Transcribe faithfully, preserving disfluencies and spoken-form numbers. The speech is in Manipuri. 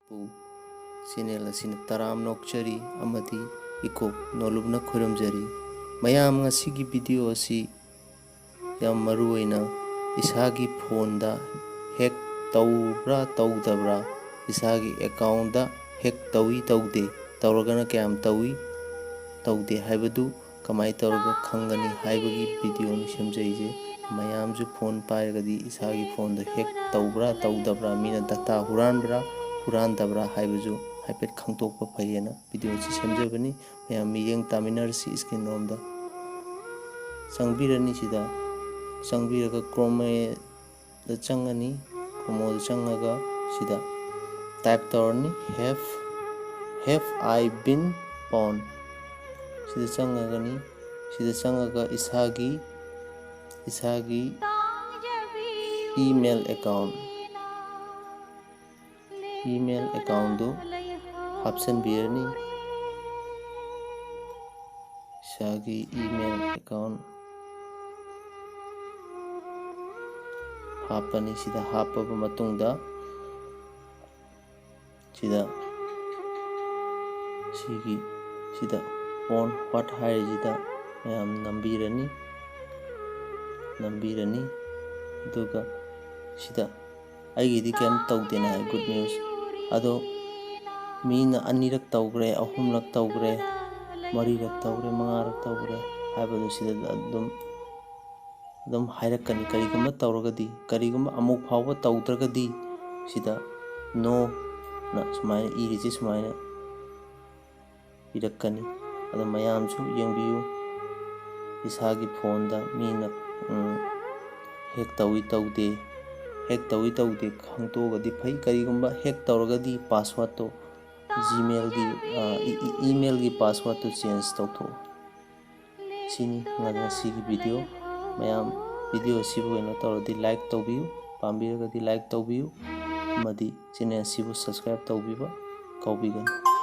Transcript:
ꯄꯨ ꯆꯦꯅꯦꯜ ꯑꯁꯤꯅ ꯇꯔꯥꯝꯅ ꯑꯣꯛꯆꯔꯤ ꯑꯃꯗꯤ ꯏꯀꯣꯛ ꯅꯣꯂꯨꯞꯅ ꯈꯨꯔꯨꯝꯖꯔꯤ꯫ ꯃꯌꯥꯝ, ꯉꯁꯤꯒꯤ ꯚꯤꯗꯤꯑꯣ ꯑꯁꯤ ꯌꯥꯝ ꯃꯔꯨꯑꯣꯏꯅ ꯏꯁꯥꯒꯤ ꯐꯣꯟꯗ ꯍꯦꯛ ꯇꯧꯕ꯭ꯔꯥ ꯇꯧꯗꯕ꯭ꯔꯥ, ꯏꯁꯥꯒꯤ ꯑꯦꯀꯥꯎꯟꯗ ꯍꯦꯛ ꯇꯧꯏ ꯇꯧꯗꯦ, ꯇꯧꯔꯒꯅ ꯀꯌꯥꯝ ꯇꯧꯏ ꯇꯧꯗꯦ ꯍꯥꯏꯕꯗꯨ ꯀꯃꯥꯏꯅ ꯇꯧꯔꯒ ꯈꯪꯒꯅꯤ ꯍꯥꯏꯕꯒꯤ ꯚꯤꯗꯤꯑꯣꯅꯤ ꯁꯦꯝꯖꯩꯁꯦ꯫ ꯃꯌꯥꯝꯁꯨ ꯐꯣꯟ ꯄꯥꯏꯔꯒꯗꯤ ꯏꯁꯥꯒꯤ ꯐꯣꯟꯗ ꯍꯦꯛ ꯇꯧꯕ꯭ꯔꯥ ꯇꯧꯗꯕ꯭ꯔꯥ, ꯃꯤꯅ ꯗꯇꯥ ꯍꯨꯔꯥꯟꯕ꯭ꯔꯥ ꯍꯨꯔꯥꯟꯗꯕ꯭ꯔꯥ ꯍꯥꯏꯕꯁꯨ ꯍꯥꯏꯐꯦꯠ ꯈꯪꯗꯣꯛꯄ ꯐꯩꯌꯦꯅ ꯚꯤꯗꯤꯑꯣꯁꯤ ꯁꯦꯝꯖꯕꯅꯤ꯫ ꯃꯌꯥꯝ ꯃꯤꯠꯌꯦꯡ ꯇꯥꯃꯤꯟꯅꯔꯁꯤ ꯏꯁꯀ꯭ꯔꯤꯟ ꯔꯣꯝꯗ꯫ ꯆꯪꯕꯤꯔꯅꯤ ꯁꯤꯗ꯫ ꯆꯪꯕꯤꯔꯒ ꯀ꯭ꯔꯣꯃꯦꯗ ꯆꯪꯉꯅꯤ꯫ ꯀ꯭ꯔꯣꯃꯣꯗ ꯆꯪꯉꯒ ꯁꯤꯗ ꯇꯥꯏꯞ ꯇꯧꯔꯅꯤ, "Have, have I been pwned?" ꯁꯤꯗ ꯆꯪꯉꯒꯅꯤ꯫ ꯁꯤꯗ ꯆꯪꯉꯒ ꯏꯁꯥꯒꯤ, ꯏꯁꯥꯒꯤ ꯏꯃꯦꯜ ꯑꯦꯀꯥꯎꯟ, ꯏꯃꯦꯜ ꯑꯦꯀꯥꯎꯟꯗꯨ ꯍꯥꯞꯆꯤꯟꯕꯤꯔꯅꯤ꯫ ꯏꯁꯥꯒꯤ ꯏꯃꯦꯜ ꯑꯦꯀꯥꯎꯟ ꯍꯥꯞꯄꯅꯤ꯫ ꯁꯤꯗ ꯍꯥꯞꯄꯕ ꯃꯇꯨꯡꯗ ꯁꯤꯗ, ꯁꯤꯒꯤ, ꯁꯤꯗ "On what" ꯍꯥꯏꯔꯤꯁꯤꯗ ꯃꯌꯥꯝ ꯅꯝꯕꯤꯔꯅꯤ, ꯅꯝꯕꯤꯔꯅꯤ꯫ ꯑꯗꯨꯒ ꯁꯤꯗ ꯑꯩꯒꯤꯗꯤ ꯀꯩꯝ ꯇꯧꯗꯦꯅ ꯍꯥꯏ, good news꯫ ꯑꯗꯣ ꯃꯤꯅ ꯑꯅꯤꯔꯛ ꯇꯧꯈ꯭ꯔꯦ, ꯑꯍꯨꯝꯂꯛ ꯇꯧꯈ꯭ꯔꯦ, ꯃꯔꯤꯔꯛ ꯇꯧꯈ꯭ꯔꯦ, ꯃꯉꯥꯔꯛ ꯇꯧꯈ꯭ꯔꯦ ꯍꯥꯏꯕꯗꯨ ꯁꯤꯗ ꯑꯗꯨꯝ, ꯑꯗꯨꯝ ꯍꯥꯏꯔꯛꯀꯅꯤ꯫ ꯀꯔꯤꯒꯨꯝꯕ ꯇꯧꯔꯒꯗꯤ, ꯀꯔꯤꯒꯨꯝꯕ ꯑꯃꯨꯛ ꯐꯥꯎꯕ ꯇꯧꯗ꯭ꯔꯒꯗꯤ ꯁꯤꯗ "No"ꯅ ꯁꯨꯃꯥꯏꯅ ꯏꯔꯤꯁꯦ ꯁꯨꯃꯥꯏꯅ ꯏꯔꯛꯀꯅꯤ꯫ ꯑꯗꯣ ꯃꯌꯥꯝꯁꯨ ꯌꯦꯡꯕꯤꯌꯨ, ꯏꯁꯥꯒꯤ ꯐꯣꯟꯗ ꯃꯤꯅ, ꯎꯝ, ꯍꯦꯛ ꯇꯧꯏ ꯇꯧꯗꯦ, ꯍꯦꯛ ꯇꯧꯏ ꯇꯧꯗꯦ ꯈꯪꯗꯣꯛꯑꯒꯗꯤ ꯐꯩ꯫ ꯀꯔꯤꯒꯨꯝꯕ ꯍꯦꯛ ꯇꯧꯔꯒꯗꯤ ꯄꯥꯁꯋꯥꯔꯗꯇꯣ ꯖꯤꯃꯦꯜꯒꯤ, ꯑ, ꯏ-, ꯏ-, ꯏꯃꯦꯜꯒꯤ ꯄꯥꯁꯋꯥꯔꯗꯇꯨ ꯆꯦꯟꯖ ꯇꯧꯊꯣꯛꯎ꯫ ꯁꯤꯅꯤ ꯉ-, ꯉꯁꯤꯒꯤ ꯚꯤꯗꯤꯑꯣ꯫ ꯃꯌꯥꯝ, ꯚꯤꯗꯤꯑꯣ ꯑꯁꯤꯕꯨ ꯀꯩꯅꯣ ꯇꯧꯔꯗꯤ ꯂꯥꯏꯛ ꯇꯧꯕꯤꯌꯨ, ꯄꯥꯝꯕꯤꯔꯒꯗꯤ ꯂꯥꯏꯛ ꯇꯧꯕꯤꯌꯨ, ꯑꯃꯗꯤ ꯆꯦꯅꯦꯜ ꯑꯁꯤꯕꯨ ꯁꯕꯁꯀ꯭ꯔꯥꯏꯕ ꯇꯧꯕꯤꯕ ꯀꯥꯎꯕꯤꯒꯅꯨ꯫